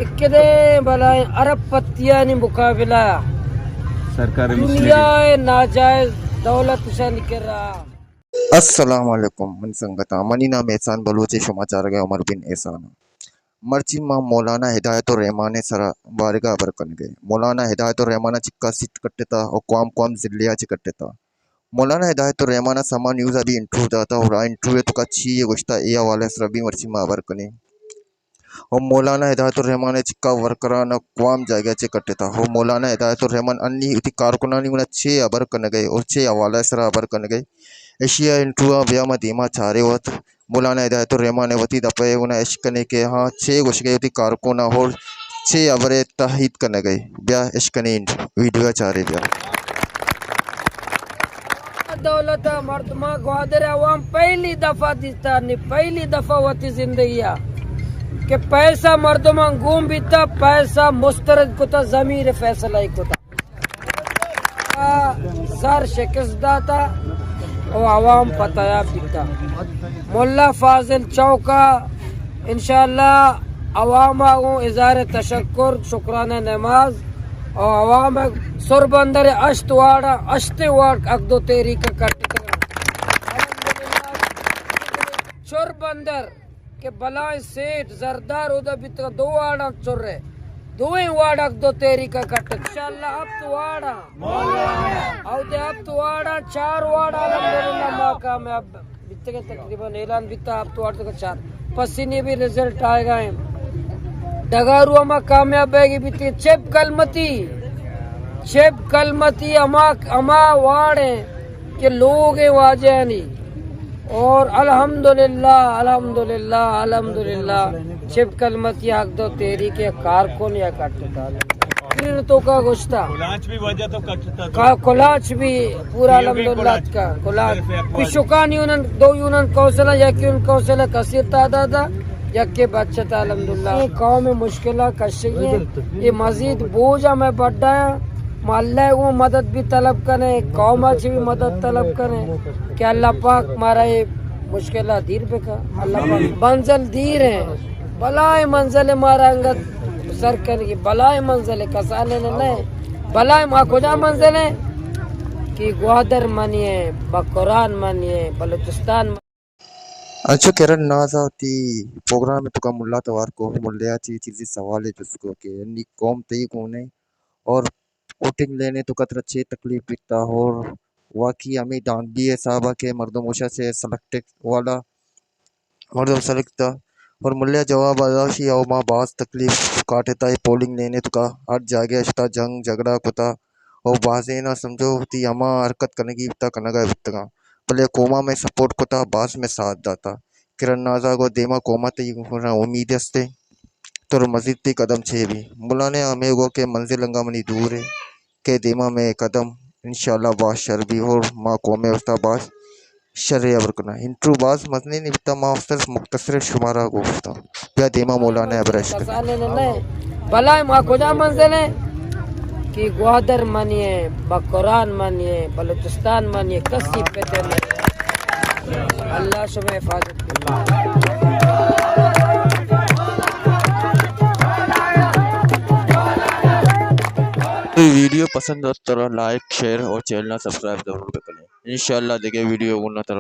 اکدیں بلائیں ارب پتیانی مقابلہ سرکار مصر دنیا ءِ ناجائز دولت شانی کرا۔ السلام علیکم، من سنگتاں، منی نام احسان بلوچ ءِ، شما چارگ ءَ عمر بن احسان۔ مرچی ما مولانا ہدایت الرحمان ءِ سرا بارگا ہبر کنگ ءَ۔ مولانا ہدایت الرحمان ءَ چکا سیٹ کٹتا اور کوام کوام ضلع ءَ چہ کٹتا۔ مولانا ہدایت الرحمان ءَ سما نیوز ءَ بھی انٹرویو داتا اور آ انٹرویو ءِ توکا چی یے گوشتا، اے حوالہ ءِ سرا بھی مرچی ما ہبر کنیں۔ اور مولانا ہدایت الرحمان ءِ چکا ورکران ءَ کوام جاگہ چہ کٹتا اور مولانا ہدایت الرحمان انی وتی کارکنانی گونا چے ہبر کنگ ءَ اور چے حوالہ ءِ سرا ہبر کنگ ءَ، ایشی ءِ انٹرویو ءَ بیا ما دیما چارے وت۔ مولانا ہدایت الرحمان ءِ وتی دپ ءِ گونا اشکنیں کہ ہاں چے گوشگ ءَ وتی کارکن ءَ اور چے ہبر ءِ تائید کنگ ءَ۔ بیا اشکنیں، ویڈیو ءَ چارے بیا۔ دولت ءَ مردماں گوادر ءِ عوام پہلی دفعہ دیتا، نی پہلی دفعہ وتی زندگی ءَ کہ پیسہ مردماں گون بیتا، پیسہ مسترد کتا، ضمیر فیصلہ ای کتا۔ سر شکست داتا و عوام پتیاب بیتا۔ ملا فاضل چوکا انشاءاللہ عوام ءَ گوں اظہار تشکر، شکرانہ نماز و عوام ءَ سر بندر ءِ ہشت وارڈ ءَ، ہشت وارڈ حق دو تحریک ءَ کٹتگ۔ سر بندر کہ بلائیں سیٹھ زردار اودا بیتگ، دو وارڈاں چرے، دوئیں وارڈ حق دو تحریک ءَ کٹت۔ انشاءاللہ ہپت وارڈاں۔ اودے ہپت وارڈاں، چار وارڈ الحمدللہ ما کامیاب بیتگ، تقریباً اعلان بیتا ہپت وارڈ تک چار۔ پسنی بھی رزلٹ آئے گا ہیں۔ ڈگارو ہما کامیاب بیگی بیتگ، چپ کلمتی، چپ کلمتی ہما، ہما وارڈ ہیں کہ لوگ واجہانی اور الحمدللہ، الحمدللہ، الحمدللہ، چپ کلمتی حق دو تحریک ءِ کارکن یا کٹتا۔ تقریر ءِ توکا گوشتا۔ کلانچ بھی واجہ تو کٹتا۔ کا-، کلانچ بھی پورا الحمدللہ کا کلانچ۔ پشکان یونین، دو یونین کونسل ءَ، یک یونین کونسل ءَ کثیر تعداد ءَ، یکے بچت الحمدللہ۔ اے قوم مشکل ءَ کشگی ایں، اے مزید بوجھ ءَ مئے بڈا ایں۔ ما اللہ ءَ گوں مدد بھی طلب کنیں، قوم ءَ چہ بھی مدد طلب کنیں کہ اللہ پاک مارا اے مشکل ءَ دیر بکا۔ اللہ پاک منزل دیر ہیں، بلائیں منزل مارا انگت سر کنگی، بلائیں منزل کسانے نہ، بلائیں ما کجا منزل ہیں کہ گوادر منی ہیں، مکران منی ہیں، بلوچستان منی۔ انچو کرن ناز ءَ وتی پروگرام ءِ توکا ملا توار کو، ملا ءَ چہ چیزے سوالے جست کو کہ انی قوم تئی گون ایں اور ووٹنگ لینے توکا ترا چے تکلیف بیتا اور واقعی ہمے دھاندلی ءِ حساب ءَ کہ مردم گوشا سے سلیکٹ والا مردم سلیکٹ تا اور ملا ءَ جواب ءَ داشی او ما باز تکلیف کاٹتا اے پولنگ لینے توکا، ہر جاگہ ءَ شتا جنگ جھگڑا کتا او بازینا سمجھو وتی ہما حرکت کنگی بیتا کنگا بیتگاں، بلے قوما مئے سپورٹ کتا، باز مئے ساتھ داتا۔ کرن نازا گو دیما قوما تئی گورا امید استے تو مزید تئی قدم چے بی۔ مولانا ہمے گو کہ منزل انگا منی دور ہے کہ دیما مئے قدم انشاءاللہ باز شر بی اور ما قوم واسطہ باز شر ہبر کناں۔ انٹرویو باز مزنیں نبتا، ما صرف مختصر شمارا گوشتا۔ بیا دیما مولانا ہبرش کن۔ کسانے نہ، بلائیں ما کجا منزل ہیں کہ گوادر منی ہے، مکران منی ہے، بلوچستان منی ہے، کسی پتہ نہیں۔ اللہ شمئے حفاظت۔ ویڈیو پسند آت ترا لائک، شیئر اور چینل نا سبسکرائب ضرور بکنیں۔ انشاءاللہ دگہ ویڈیو گونا ترا